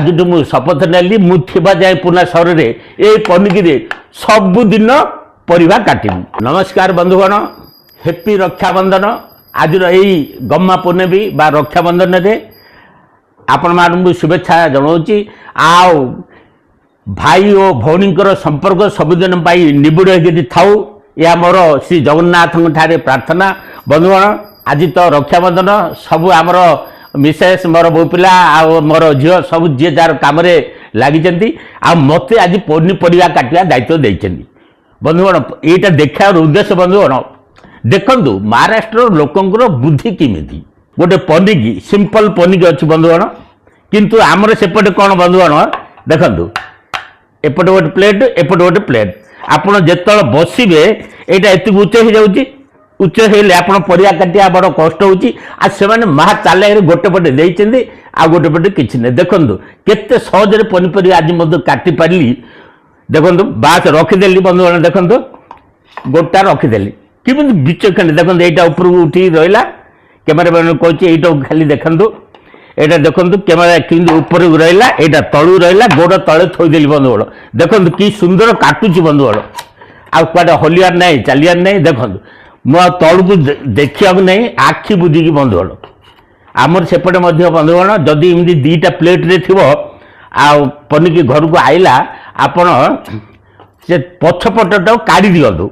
ଆଜିଠୁ ମୁଁ ଶପଥ ନେଲି, ମୁଁ ଥିବା ଯାଏ ପୁନା ସହରରେ ଏଇ ପନିକିରେ ସବୁଦିନ ପରିବା କାଟିବି। ନମସ୍କାର ବନ୍ଧୁଗଣ, ହେପି ରକ୍ଷାବନ୍ଧନ। ଆଜିର ଏଇ ଗହ୍ମା ପୂର୍ଣ୍ଣମୀ ବା ରକ୍ଷାବନ୍ଧନରେ ଆପଣମାନଙ୍କୁ ଶୁଭେଚ୍ଛା ଜଣାଉଛି। ଆଉ ଭାଇ ଓ ଭଉଣୀଙ୍କର ସମ୍ପର୍କ ସବୁଦିନ ପାଇଁ ନିବିଡ଼ ହେଇକି ଥାଉ, ଏହା ମୋର ଶ୍ରୀ ଜଗନ୍ନାଥଙ୍କ ଠାରେ ପ୍ରାର୍ଥନା। ବନ୍ଧୁଗଣ, ଆଜି ତ ରକ୍ଷାବନ୍ଧନ। ସବୁ ଆମର ମିସେସ୍, ମୋର ବୋଉ ପିଲା ଆଉ ମୋର ଝିଅ ସବୁ ଯିଏ ଯାହାର କାମରେ ଲାଗିଛନ୍ତି ଆଉ ମୋତେ ଆଜି ପନିପରିବା କାଟିବା ଦାୟିତ୍ୱ ଦେଇଛନ୍ତି। ବନ୍ଧୁଗଣ, ଏଇଟା ଦେଖିବାର ଉଦ୍ଦେଶ୍ୟ, ବନ୍ଧୁଗଣ ଦେଖନ୍ତୁ, ମହାରାଷ୍ଟ୍ରର ଲୋକଙ୍କର ବୁଦ୍ଧି କେମିତି। ଗୋଟେ ପନିକି, ସିମ୍ପଲ ପନିକି ଅଛି ବନ୍ଧୁଗଣ, କିନ୍ତୁ ଆମର ସେପଟେ କ'ଣ ବନ୍ଧୁଗଣ ଦେଖନ୍ତୁ, ଏପଟେ ଗୋଟେ ପ୍ଲେଟ୍, ଏପଟେ ଗୋଟେ ପ୍ଲେଟ୍। ଆପଣ ଯେତେବେଳେ ବସିବେ, ଏଇଟା ଏତିକି ଉଚ୍ଚ ହେଇଯାଉଛି। ଉଚ୍ଚ ହେଇଲେ ଆପଣ ପରିବା କାଟିବା ବଡ଼ କଷ୍ଟ ହେଉଛି। ଆଉ ସେମାନେ ମହା ଚାଲାକିରେ ଗୋଟେ ପଟେ ଦେଇଛନ୍ତି ଆଉ ଗୋଟେ ପଟେ କିଛି ନାହିଁ। ଦେଖନ୍ତୁ, କେତେ ସହଜରେ ପନିପରିବା ଆଜି ମଧ୍ୟ କାଟି ପାରିଲି। ଦେଖନ୍ତୁ, ବାସ୍ ରଖିଦେଲି। ବନ୍ଧୁଗଣ ଦେଖନ୍ତୁ, ଗୋଟା ରଖିଦେଲି କେମିତି ବିଚକ୍ଷଣ। ଦେଖନ୍ତୁ, ଏଇଟା ଉପରକୁ ଉଠିକି ରହିଲା। କ୍ୟାମେରାମ୍ୟାନ୍ କହୁଛି, ଏଇଟାକୁ ଖାଲି ଦେଖନ୍ତୁ। ଏଇଟା ଦେଖନ୍ତୁ, କ୍ୟାମେରା କେମିତି ଉପରକୁ ରହିଲା, ଏଇଟା ତଳକୁ ରହିଲା, ଗୋଡ଼ ତଳେ ଥୋଇଦେଲି। ବନ୍ଧୁଗଣ ଦେଖନ୍ତୁ, କି ସୁନ୍ଦର କାଟୁଛି। ବନ୍ଧୁଗଣ, ଆଉ କୁଆଡ଼େ ହଲିବାର ନାହିଁ, ଚାଲିବାର ନାହିଁ। ଦେଖନ୍ତୁ, ମୁଁ ଆଉ ତଳକୁ ଦେଖିବାକୁ ନାହିଁ, ଆଖି ବୁଜିକି। ବନ୍ଧୁଗଣ, ଆମର ସେପଟେ ମଧ୍ୟ ବନ୍ଧୁଗଣ, ଯଦି ଏମିତି ଦୁଇଟା ପ୍ଲେଟ୍ରେ ଥିବ ଆଉ ପନିକି ଘରକୁ ଆଇଲା, ଆପଣ ସେ ପଛ ପଟଟାକୁ କାଢ଼ି ଦିଅନ୍ତୁ।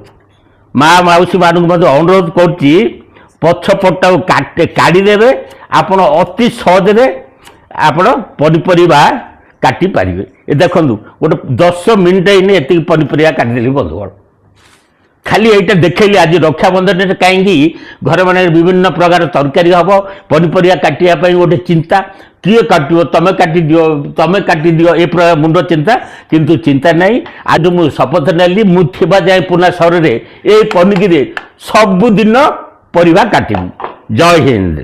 ମା ମାଉସୀମାନଙ୍କୁ ମଧ୍ୟ ଅନୁରୋଧ କରୁଛି, ପଛ ପଟଟାକୁ କାଢ଼ିଦେବେ। ଆପଣ ଅତି ସହଜରେ ଆପଣ ପନିପରିବା କାଟି ପାରିବେ। ଏ ଦେଖନ୍ତୁ, ଗୋଟେ 10 ମିନିଟ୍ ହେଇନି, ଏତିକି ପନିପରିବା କାଟିଦେଲି। ବନ୍ଧୁଗଣ, ଖାଲି ଏଇଟା ଦେଖେଇଲି ଆଜି ରକ୍ଷାବନ୍ଧନରେ। କାହିଁକି ଘରେ ମାନେ ବିଭିନ୍ନ ପ୍ରକାର ତରକାରୀ ହେବ, ପନିପରିବା କାଟିବା ପାଇଁ ଗୋଟେ ଚିନ୍ତା, କିଏ କାଟିବ, ତମେ କାଟିଦିଅ, ତମେ କାଟିଦିଅ, ଏ ପ୍ରକାର ମୁଣ୍ଡ ଚିନ୍ତା। କିନ୍ତୁ ଚିନ୍ତା ନାହିଁ। ଆଜି ମୁଁ ଶପଥ ନେଲି, ମୁଁ ଥିବା ଯାଏ ପୁନା ସହରରେ ଏଇ ପନିକିରେ ସବୁଦିନ ପରିବା କାଟିବି। ଜୟ ହିନ୍ଦ।